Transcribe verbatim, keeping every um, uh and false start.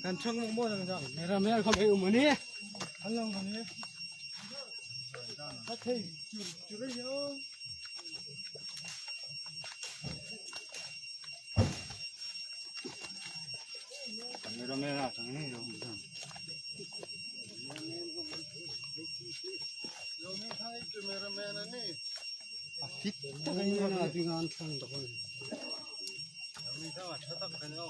Kan thang mong mong dang dang. Mera mera khom ei um a nih. Kan lang a nih. Ka thei. Chu, chu rei yo. Cameraman a thang ni lo. Lo mi thang ei cameraman a nih. A fit tak a ni a, ding an thang tak a ni. Lo mi thang a ṭha tak a ni lo.